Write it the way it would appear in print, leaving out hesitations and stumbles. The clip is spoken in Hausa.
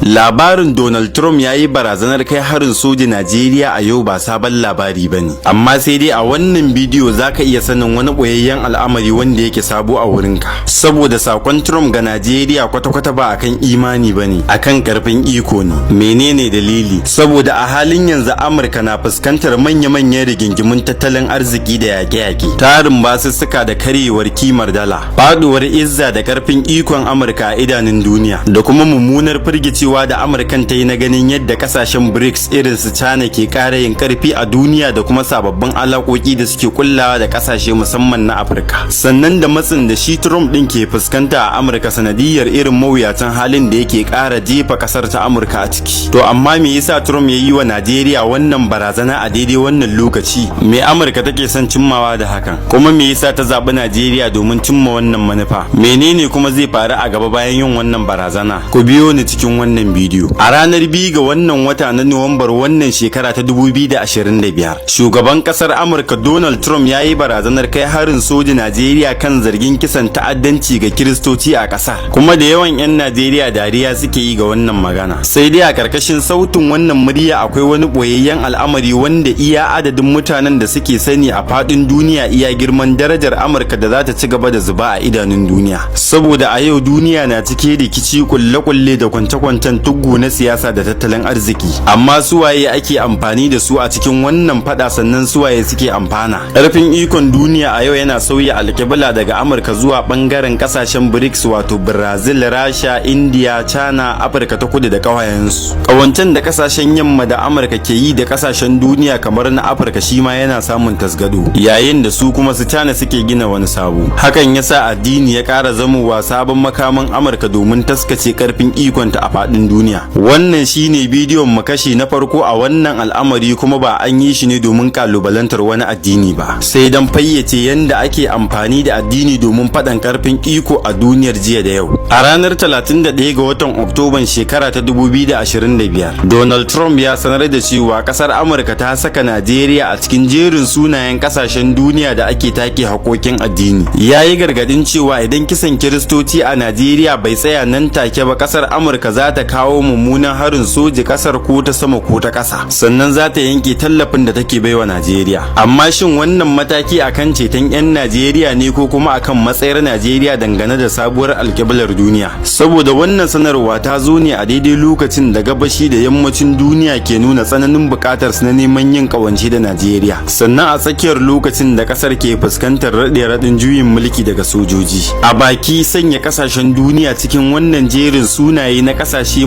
Labarin Donald Trump ya yi barazanar kai harin soji Najeriya a yau ba sabon labari ba ne. Amma sai dai a wannan bidiyo za ka iya sanin wani ɓoyayyen al'amari wanda yake sabo a wurinka. Saboda sakon Trump ga Najeriya kwata-kwata ba akan imani ba ne, akan karfin iko ne. Menene dalili? Saboda a halin yanzu Amurka na fuskantar manya-manyan rigingimun tattalin arziki da yaƙe-yaƙe, tarin basussuka da karyewar kimar dala, faduwar izza da karfin ikon Amurka a idanun duniya, da kuma mummunar firgicewa da Amurkan ta yi na ganin yadda kasashen BRICS irin su China ke ƙara yin karfi a duniya, da kuma sababbin alaƙoƙi da suke kullawa da kasashe, musamman na Afirka. Sannan da matsin da shi Trump ɗin ke fuskanta a Amurka sanadiyar irin mawuyacin halin da yake ƙara jefa ƙasar ta Amurka a ciki. To amma me yasa Trump ya yi wa Najeriya wannan barazana a daidai wannan lokaci? Me Amurka take son cimmawa da hakan? Kuma me yasa ta zaɓi Najeriya domin cimma wannan manufa? Menene kuma zai faru a gaba bayan yin wannan barazana? Ku biyo ni cikin wannan bidiyo. A ranar 2 ga wannan wata na Nuwambar wannan shekara ta 2025, shugaban kasar Amurka Donald Trump ya yi barazanar kai harin soji Najeriya kan zargin kisan ta'addanci ga Kiristoci a kasar. Kuma da yawan 'yan Najeriya dariya suke yi ga wannan magana. Sai dai a karkashin sautin wannan murya akwai wani boyayyen al'amari wanda iya adadin mutanen da suke sani a faɗin duniya iya girman darajar Amurka da za ta ci gaba da zuba a idanun duniya. Saboda a yau duniya na cike rikici, kulle-kulle da kwance-kwancen tuggu na siyasa da tattalin arziki. Amma suwaye ake amfani da su a cikin wannan fada, sannan suwaye suke amfana? Ƙarfin ikon duniya a yau yana sauya alƙibla daga Amurka zuwa ɓangaren ƙasashen BRICS, wato Brazil, Rasha, India, China, Afirka ta Kudu da ƙawayensu. Ƙawancen da ƙasashen yamma da Amurka ke yi da ƙasashen duniya kamar na Afirka shi ma yana samun tasgado, yayin da su kuma su China suke gina wani sabo. Hakan yasa addini ya ƙara zamowa sabon makamin Amurka domin taskace ƙarfin ikonta a faɗin duniya. Wannan shine bidiyon mu kashi na farko a wannan al'amari, kuma ba an yi shi ne domin kalubalantar wani addini ba, sai don fayyace yadda ake amfani da addini domin faɗan ƙarfin iko a duniyar jiya da yau. A ranar 31 ga watan Oktoban shekara ta 2025, Donald Trump ya sanar da cewa ƙasar Amurka ta saka Najeriya a cikin jerin sunayen ƙasashen duniya da ake take hakokin addini. Ya yi gargadin cewa idan kisan Kiristoci a Najeriya bai tsaya nan take ba, ƙasar Amurka za ta kawo mummunan harin soji ƙasar ko ta sama ko ta ƙasa, sannan za ta yanke tallafin da take baiwa Najeriya. Amma shin wannan mataki akan ceton 'yan Najeriya ne ko kuma akan matsayar Najeriya dangane da sabuwar alƙiblar duniya? Saboda wannan sanarwa ta zo ne a daidai lokacin da gabashi da yammacin duniya ke nuna tsananin buƙatar su na neman yin ƙawance da Najeriya, sannan a tsakiyar lokacin da ƙasar ke fuskantar raɗe-raɗin juyin mulki daga sojoji. A baki, sanya ƙasashen duniya cikin wannan jerin sunaye na ƙasashe